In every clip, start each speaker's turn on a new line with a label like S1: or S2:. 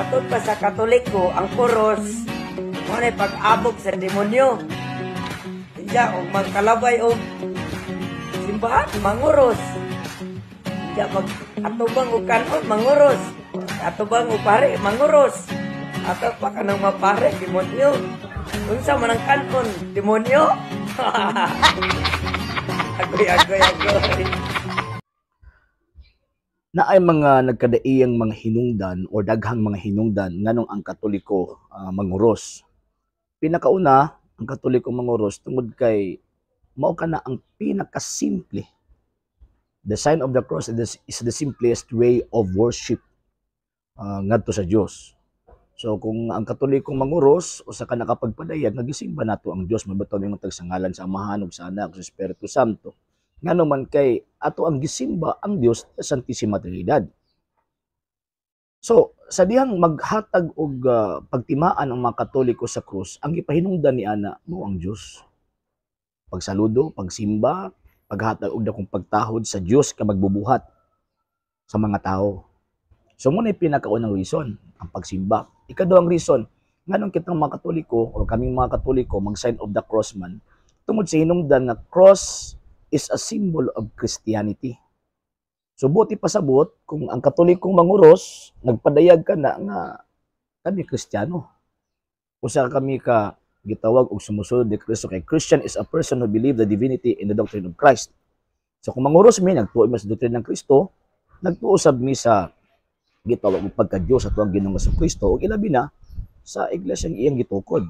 S1: Matod pa sa Katoliko, ang kuros mao na pag-abog sa demonyo. Hindi og magkalabay og simbahan, manguros. Hindi mag atubang og kanon, manguros. Atubang og pare, manguros. Ato pa kanang mapare, demonyo. Unsa man ang kanon, demonyo? Agoy, agoy, agoy.
S2: Naay mga nagkadaiyang mga hinungdan or daghang mga hinungdan nganong ang Katoliko manguros. Pinakauna, ang Katoliko manguros tungod kay mao kana ang pinakasimple. The sign of the cross is the simplest way of worship ngadto sa Dios. So kung ang Katoliko manguros, usa ka nakapagpadayag nga gisimba nato ang Dios, mabato ning sa ngalan sa Amahan ug sa Anak ug sa Espiritu Santo. Ngano man kay ato ang gisimba ang Dios sa Santissima Trinidad. So, sa dihang maghatag og pagtimaan ang mga Katoliko sa krus, ang gipahinungdan ni ana mao ang Dios. Pagsaludo, pagsimba, paghatag og dakong pagtahod sa Dios ka magbubuhat sa mga tao. So mao na pinakaunang reason, ang pagsimba. Ikaduhang reason, nganong kitang mga Katoliko o kaming mga Katoliko mag sign of the cross man, tungod sa hinungdan nga cross is a symbol of Christianity. So buti pasabot kung ang Katolikong manguros, nagpadayag ka na nga kami Kristiyano. Usa kami ka gitawag og sumusunod ni Kristo, kay Christian is a person who believe the divinity in the doctrine of Christ. So kung manguros mi, nagtuo mi sa doctrine ng Kristo, nagtuo sab mi sa gitawag og pagka-Diyos sa atuang Ginoong Kristo ug ilabi na sa iglesia iyang gitukod.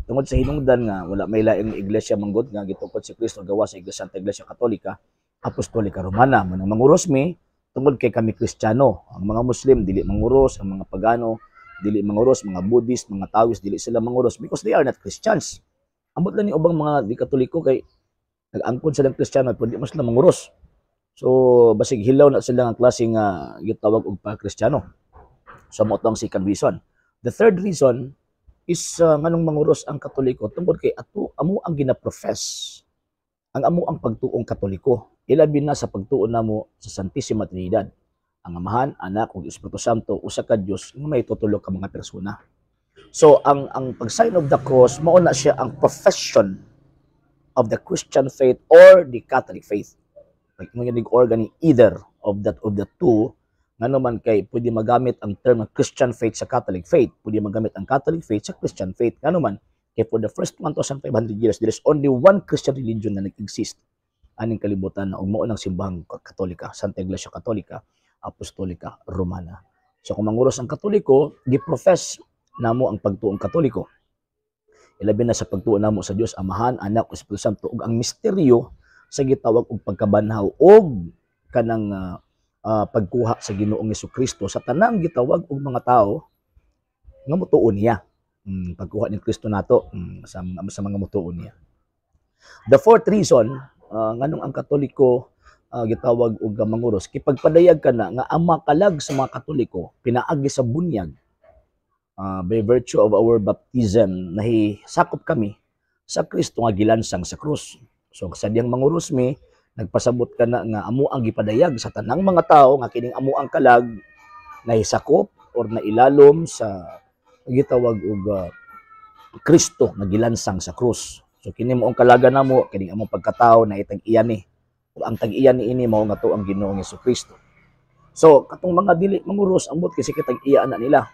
S2: Tungod sa hinungdan nga wala may laing iglesia manggod nga gitukod si Kristo gawa sa Iglesia Santa Iglesia Katolika Apostolika Romana. Manang manguros mi tungod kay kami Kristiyano. Ang mga Muslim dili manguros, ang mga Pagano dili manguros, mga Buddhist, mga Taoist, dili sila manguros because they are not Christians. Ambot lang ni ubang mga di Katoliko kay nag-angkon silang Kristiyano pero di man sila manguros. So basig hilaw na sila ang klase nga gitawag og pa-Kristiyano. So mao to ang second reason. The third reason is nganong manguros ang Katoliko tungod kay ato amo ang gina-profess ang amo ang pagtuong Katoliko, ilabi na sa pagtuo namo sa Santissima Trinidad, ang Amahan, Anak ug Espiritu Santo, usa ka Dios nga may tutulo ka mga persona. So ang pag-sign of the cross, mao na siya ang profession of the Christian faith or the Catholic faith. Pag mo or gani either of that of the two, ngano man kay pwede magamit ang term ng Christian faith sa Catholic faith, pwede magamit ang Catholic faith sa Christian faith. Ngano man kay for the first 1,500 years, there is only one Christian religion na nag-exist aning kalibutan na ug mao ng Simbahang Katolika, Santa Iglesia Katolika Apostolika Romana. So kung manguros ang Katoliko, gi-profess namo ang pagtuong Katoliko. Ilabi na sa pagtuo namo sa Dios Amahan, Anak ug Espiritu Santo ug ang misteryo sa gitawag og pagkabanhaw og kanang pagkuha sa Ginoong Kristo sa tanang gitawag og mga tao nga motuo niya. Pagkuha ni Kristo nato sa mga motuo niya. The fourth reason nganong ang Katoliko gitawag og manguros, kipagpadayag ka na nga ang makalag sa mga Katoliko pinaagi sa bunyag, by virtue of our baptism, nahisakop kami sa Kristo nga gilansang sa krus. So sa diyang manguros mi, nagpasabot ka na nga amo ang gipadayag sa tanang mga tao nga kining amo ang kalag nahisakop or nailalom sa gitawag og Kristo nga gilansang sa krus. So kini mo ang kalaga namo, kining among pagkatao na itag-iya ni. Ug ang tag-iya ni ini mao nga to ang Ginoong Kristo. So katong mga dili manguros, ambot kasi kitag-iya na nila.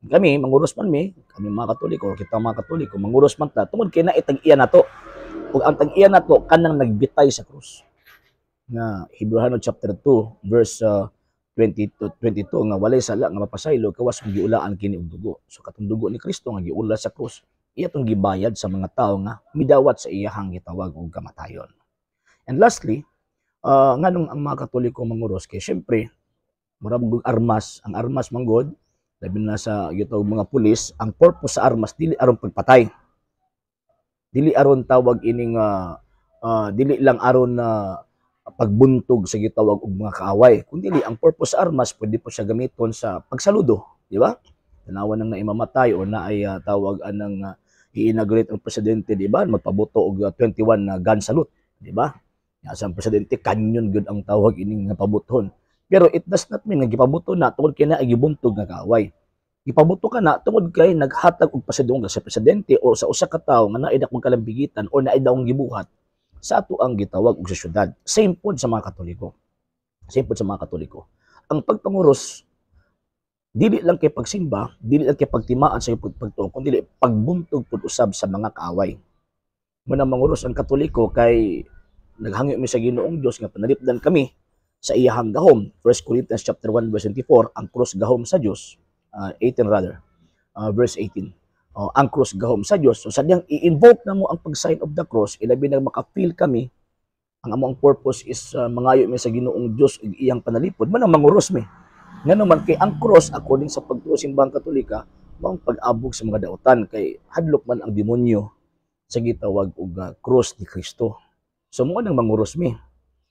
S2: Kami manguros man mi, kami mga Katoliko, kita mga Katoliko manguros man ta tungod kay na itag-iya nato. Ug ang tag-iya nato kanang nagbitay sa krus. Nga Hebreano chapter 2 verse 20 to 22 nga walay sala nga mapasaylo kawas kung giulaan kini og dugo. So katong dugo ni Kristo nga giula sa krus, iya tong gibayad sa mga tao nga midawat sa iyahang gitawag og kamatayon. And lastly, nganong ang mga Katoliko manguros, kay syempre murag og armas, ang armas manggod, labi na sa gitawag mga pulis, ang purpose sa armas dili aron pagpatay. Dili aron tawag ining dili lang aron na pagbuntog sa gitawag og mga kaaway. Kun dili ang purpose sa armas, pwede po siya gamiton sa pagsaludo, di ba? Tanawa nang naimamatay o naay tawag anang i-inaugurate ang presidente, di ba? Magpabuto og 21 na gun salute, di ba? Ya, sa presidente kanyon gyud ang tawag ining nga pabuton. Pero it does not mean nga gipabuto na tungod kay naa gibuntog nga kaaway. Gipabuto ka na tungod kay naghatag og pasidunggan sa presidente o sa usa ka tawo nga naay dakong kalambigitan o naay dakong gibuhat sa ato ang gitawag og sa syudad. Same pod sa mga Katoliko. Same pod sa mga Katoliko. Ang pagpanguros dili lang kay pagsimba, dili lang kay pagtimaan sa iyong pagtuo, kundi pagbuntog pud usab sa mga kaaway. Muna manguros ang Katoliko kay naghangyo mi sa Ginoong Dios nga panalipdan kami sa iyahang gahom. 1 Corinthians chapter 1 verse 24, ang krus gahom sa Dios, 18 rather, verse 18. Oh, ang krus gahom sa Dios. So sadyang i-invoke na mo ang pag-sign of the cross, ilabi na maka-feel kami ang among purpose is mangayo mi sa Ginoong Dios ug iyang panalipod, man ang manguros mi. Ngano man kay ang cross, according sa pagtuo sa Simbahang Katolika, mao ang pag-abog sa mga dautan kay hadlok man ang demonyo sa gitawag og cross ni Kristo. So mo nang manguros mi.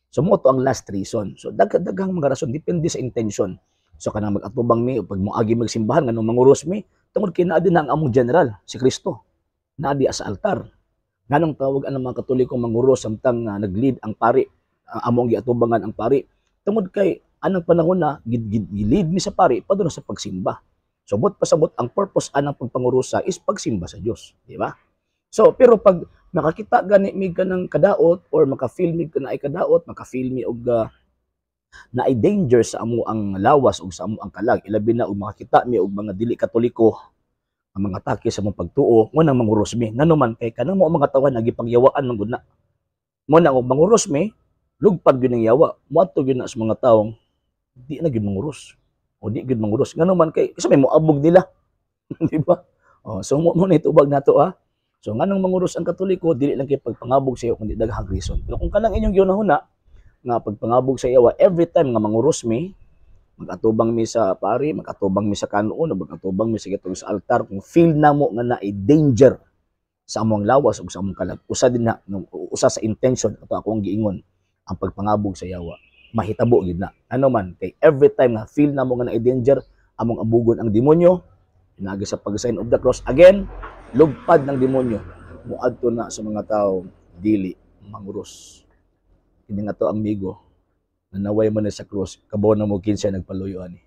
S2: So mo to ang last reason. So daghang mga rason, depende sa intention. So kanang mag-atubang mi o pag moagi magsimbahan, nganong manguros mi? Tungod kay naa din na ang among general, si Kristo. Naa di sa altar. Nganong tawag ang mga Katoliko manguros samtang nag-lead ang pari, ang among giatubangan ang pari? Tungod kay anang panahon na gid lead mi sa pari padung sa pagsimba. So buot pasabot, ang purpose anang pagpangurusa is pagsimba sa Dios, di ba? So pero pag makakita gani mi kanang kadaot or maka-feel mi na ay kadaot, maka-feel mi og naay danger sa amo ang lawas ug sa amo ang kalag, ilabi na og makakita mi og mga dili Katoliko ang mga atake sa among pagtuo, mo nang manguros mi. Ngano man kay kanang mao mga tawo nagipangyawaan man gud na. Mo na og manguros mi, lugpad gyud ang yawa. Moadto gyud na sa mga taong di na gyud manguros o di gyud manguros. Ngano man kay kasi may moabog nila. Di ba? Oh, so mo na itubag nato ah. So nganong manguros ang Katoliko, dili lang kay pagpangabog sa iyo kundi daghang reason. Pero kung kanang inyong gihunahuna nga pagpangabog sa yawa every time nga manguros mi, mag-atubang mi sa pari, mag-atubang mi sa kanuon, o mag-atubang mi sa gitong sa altar, kung feel na mo nga naay danger sa among lawas ug sa among kalag, usa din na, no, usa sa intention ato akong giingon ang pagpangabog sa yawa. Mahitabo gid na. Ano man kay every time nga feel na mo nga naay danger, among abugon ang demonyo pinaagi sa pag-sign of the cross. Again, lugpad ng demonyo, moadto na sa mga tao dili manguros. Kini nga to ang migo na naway man na sa cross, kabaw na mo kinsa nagpaluyo ani.